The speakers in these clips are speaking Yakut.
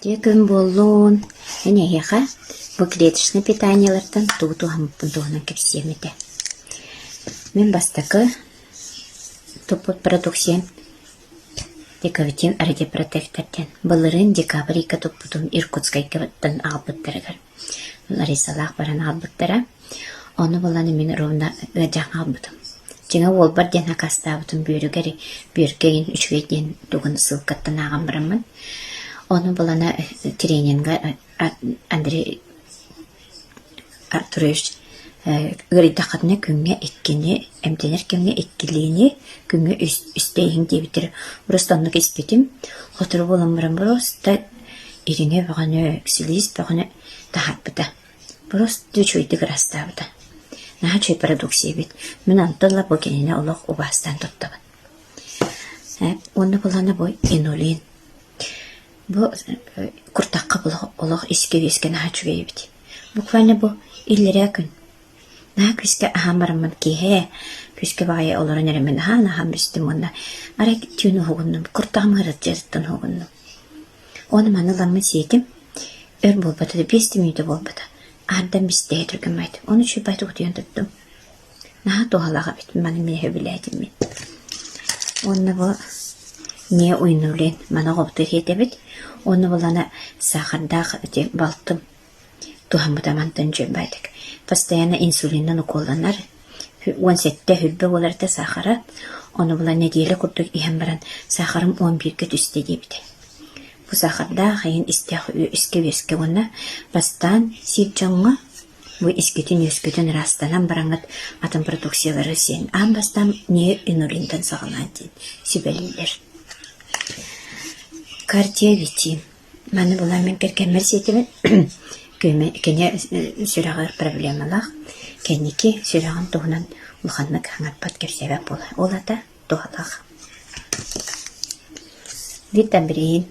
Дьэ күн буоллун, мин эһиэхэ бу клеточнай питаниелартан тугу туһаммыппын туһунан кэпсиэм этэ. Мин бастакы туппут продукциям Дековитин радиопротектор диэн. Былырыын декабрь ыйга туппутум Иркутскайгаттан аҕалбыттарыгар. Ларисалаах баран аҕалбыттара. Ону булан мин ровно ыалдьан хаалбытым. Дьиҥэ уолбар диэн акаастаабытым бүөрүгэр бүөргэ игин үчүгэй диэн тугун ссылкаттан ааҕан бараммын. Ону булана тренингэ Андрей Артурович ыарыйдаххытына күҥҥэ иккини, эмтэнэр кэмҥэ иккилиини, күҥҥэ үстэ иһиҥ диэбиттэрэ. Просто оннук испитим. Сотору буолан баран просто ириҥэ бөҕөнү, силиис бөҕөнү таһаарбыта. Просто үчүгэйдик ыраастаабыта. Наһаа үчүгэй продукция эбит. Мин онтон ыла бу кинини олох убаастаан туттабын. Уонна булана бу инулин. Бу куртахха олох искэ-үөскэ наһаа үчүгэй эбит. Буквально бу иллэрээ күн наһаа күүскэ аһаан бараммын киэһэ күүскэ баҕайы олорон эрэммин аһаан-аһаан бүстүм уонна арай түүн уһугуннум, куртаҕым ыарытыйарыттан уһугуннум. Ону маны ыламмын сиэтим, өр буолбата да, биэс да мүнүүтэ буолбата, аһардан бистэһэ түргэн баайдым. Ону үчүгэй баайдык утуйан турдум. Наһаа туһалаах эбит, маны мин сөбүлээтим мин. Уонна бу не уйнулин маны оҕобутугар сиэтэбит. Уонна булана саахардаах ити балтым туһаммыта мантан үчүгэй баайдык. Постоянно инсулинынан укуолланар. 17 хүрбэ буолар этэ саахара. Ону булан нэдиэлэ курдук иһэн баран саахарым 11-гэ түстэ диэбитэ. Бу саахардаах иһин истээх искэ-үөскэ уонна бастаан сиир дьоҥҥо бу искитин-үөскүтүн ыраастанан бараҥҥыт атын продукциялары сиэн аан бастаан не инулинтан саҕалаан диэн сүбэлииллэр. Кардиовитин Маны булан мин кэргэммэр сиэтибин кини сүрэҕэр проблемалаах, кэнники сүрэҕин туһунан улаханнык хаҥаппат, кэпсээбэт буолар. Ол аата туһалаах. Витамин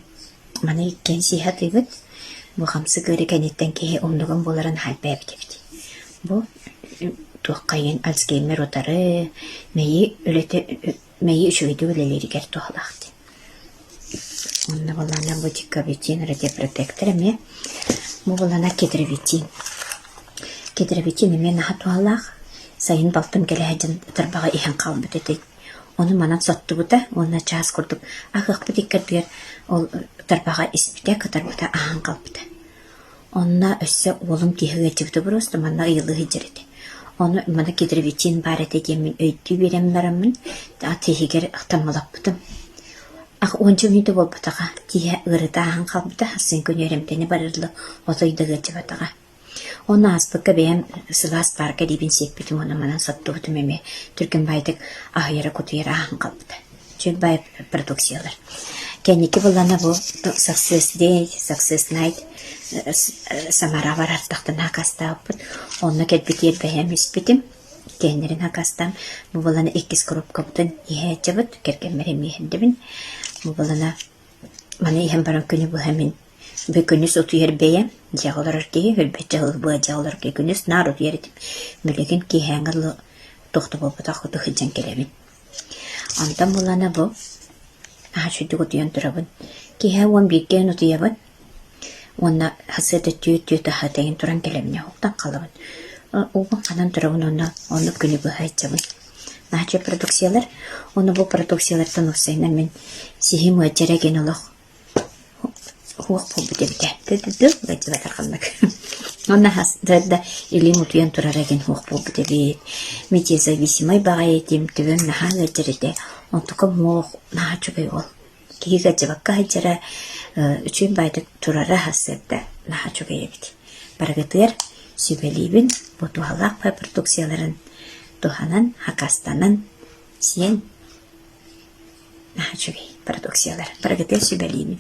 маны иккиэн сии сатыыбыт. Бу хамсык ыарыы кэнниттэн киһи умнуган буоларын хайбаабыт эбит. Бу туоххайын Альцгеймер утары, мэйии үлэтэ мэйии үчүгэйдик үлэлииригэр туһалаах диэн. Онно булана бу декабетин радиопротектор эмиэ бу булана кедровитин. Кедровитин эмиэ наһаа туһалаах. Сайын балтым кэлэ сылдьан ытырбаҕа иһэн хаалбыт этэ. Ону манан соттубута уонна чаас курдук аһыахпыт иккэрдигэр ол ытырбаҕа испитэ, кытарбыта аһаан хаалбыта. Онно өссө уолум киһи ыалдьыбыта просто манна ыйылыы сылдьар этэ. Ону манна кедровитин баар этэ диэммин өйдүү биэрэн бараммын тииһигэр таммалаппытым. Ах уонча мүнүүтэ буолбатаҕа, тииһэ ыарыыта ааһан хаалбыта, сарсын күн үөрэмтэни барыылла отой да ыалдьыбатаҕа. Ону ааспыкка бэйэм сылаас паарка диибин сиэппитим уонна манан соттубутум эмиэ түргэн баайдык аһыйара-кутуйара ааһан хаалбыта. Үчүгэй баай продукциялар. Кэнники буллана бу Success Day, Success Night Самара барартахтана акаастаабыппыт. Онно кэлбитигэр бэйэм испитим. Кэннэрин акаастаан бу булана иккис коробкабытын иһээччибит, кэргэммэр эмиэ иһэрдэбин. Бу булана маны иһэн баран күнү быһа мин бу күнүс утуйар бэйэм дьиэҕэ олорор киһи, өлбөт дьаһал дьиэҕэ олорор киһи күнүс наар утуйар этим. Билигин киэһээҥҥи дылы туох да буолбатах курдук сылдьан кэлэбин. Онтон булана бу наһаа үчүгэйдик утуйан турабын. Киэһэ 11-гэ утуйабын уонна сарсыарда түөрт-түөрт аһа тэҥин туран кэлэбин уһуктан хаалабын. Уубун ханан турабын уонна оннук күнү быһа сылдьабын. Наһаа үчүгэй продукциялар. Уонна бу продукциялартан уопсайынан мин сиһим ыалдьар эгин олох Суох буолбут эбитэ. Ыалдьыбатар ханнык. Уонна да илиим утуйан турара диэн суох буолбут эбит. Метеозависимай баҕайы этим, төбөм наһаа ыалдьар этэ. Онтукам муох наһаа үчүгэй уол. Киһи ыалдьыбакка сылдьара, үчүгэй баайдык турара сарсыарда наһаа үчүгэй эбит. Барыгытыгар сүбэлиибин, бу туһалаах продукцияларын туһанан, хакастанан сиэн Наһаа үчүгэй продукциялар. Барыгытыгар сүбэлиибин.